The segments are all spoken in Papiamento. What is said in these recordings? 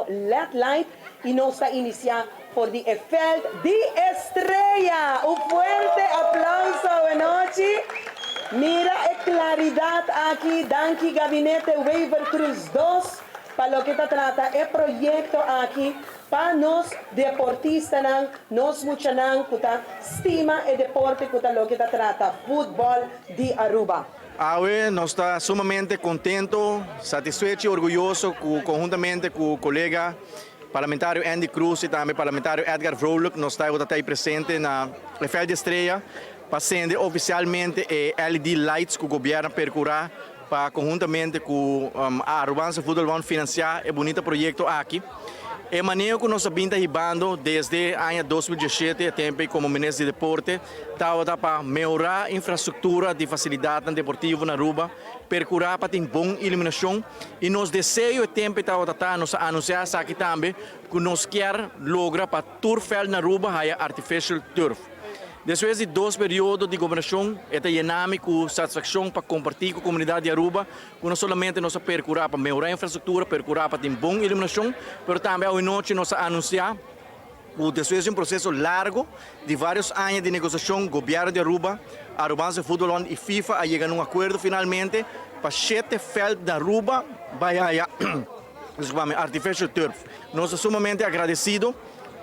LED light y nos ta inicia for di e veld di Estrella. Un fuerte aplauso, bon nochi. Mira e claridad aki. Danki, Gabinete Wever Croes 2, pa loke ta trata e proyecto aki pa nos deportistanan, nos muchanan cu ta stima e deporte cu ta loke ta trata futbol di Aruba. Awe nos ta sumamente contento, satisfecho y orguyoso cu conhuntamente cu colega parlamentario Endy Croes y tambe parlamentario Edgar Vrolijk nos ta aki presente na veld di Estrella pa cende oficialmente e LED lights cu gobierno a percura pa conhuntamente cu a Arubaanse Voetbalbond financia e bunita proyecto aki. E maneho cu nos a bin ta hibando desde aña 2017, tempo como minister di Deporte, tabata pa mehora infrastructura di facilidad deportivo na Aruba, percura pa tin bon iluminacion y nos deseo e tempo tabata, nos a anuncia aki tambe, cu nos kier logra pa tur veld na Aruba haya artificial turf. Despues di 2 periodo di gobernacion, ta yena mi cu satisfaccion pa comparti cu e comunidad di Aruba, cu no solamente nos a percura pa mehora e infrastructura, percura pa tin bon iluminacion, mas tambe awe nochi nos a anuncia cu despues di un proceso largo di varios aña di negociacion, gobierno di Aruba, Arubaanse Voetbalbond y FIFA a yega na un acuerdo finalmente pa siete veld di Aruba bay haya, disculpa, artificial turf. Nos ta sumamente agradecido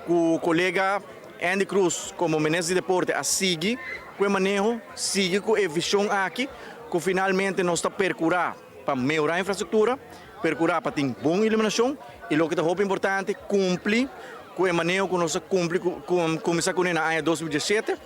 cu e colega Endy Croes, como minister di Deporte, a sigui cu e maneho, sigui cu e vision aki, cu finalmente nos ta percura pa mehora e infrastructura, percura pa tin bon iluminacion y loke ta hopi importante, cumpli cu e maneho cu nos a cumpli, cuminsa cu na aña 2017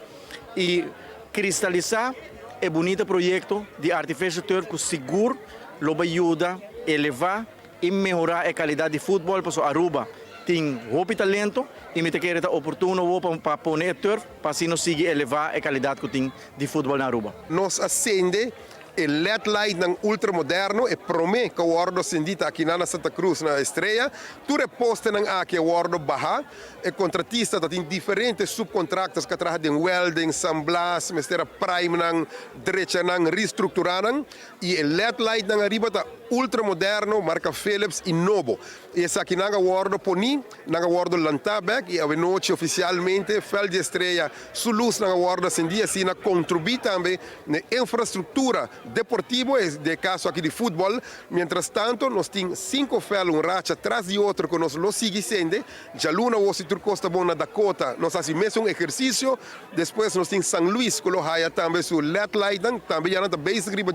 y cristalisa e bunita proyecto di artificial turf cu sigur lo bay yuda eleva y mehora e calidad di futbol, pasobra Aruba tin hopi talento y mi ta kere ta oportuno pa pone turf pa asina sigui eleva e calidad cu tin di futbol na Aruba. Nos a cende e LED light nan ultramoderno e prome cu a wordo cendi aki na Santa Cruz, na Estrella. Tur e poste nan aki a wordo baha. E contratista ta tin diferente subcontractors cu ta traha den welding, sandblast, mester a prime nan, drecha nan, reestructura nan y e LED light nan ariba ta ultramoderno, marca Philips y nobo. Y esaki nan a wordo poni, nan a wordo lanta bek y anochi oficialmente veld di Estrella su luz nan a wordo cendi, asina contribui tambe na infrastructura deportivo, den caso aki di futbol. Mientras tanto, nos tin cinco veld, un racha tras di otro, cu nos lo sigui cende. Dialuna, si tur cos ta bon, na Dakota, nos ta haci mesun ehercicio. Despues nos tin San Luis, cu lo haya tambe su LED light, tambe ya ta basic riba.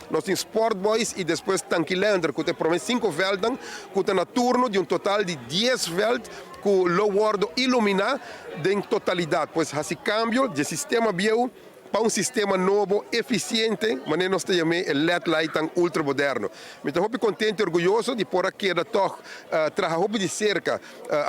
Nos tin Sport Boys y despues Tanki Leendert, cu ta prome cinco veld, cu ta na turno di un total di 10 veld, cu lo wordo ilumina den totalidad. Pues haci cambio di sistema bieu pa un sistema nobo, eficiente, mas nos ta yama LED light ultramoderno. Mi ta hopi contento y orguyoso di por a keda toch traha hopi di cerca,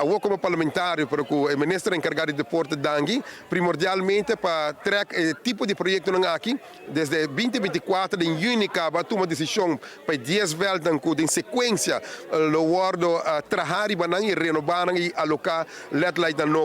uh, como parlamentario, pero cu e minister encarga di deporte, Dangui, primordialmente pa trek e tipo di proyecto aki, desde 2024, na juni, caba a tuma decision pa 10 veld cu den secuencia lo wordo traha y renoba y aloca LED light nobo.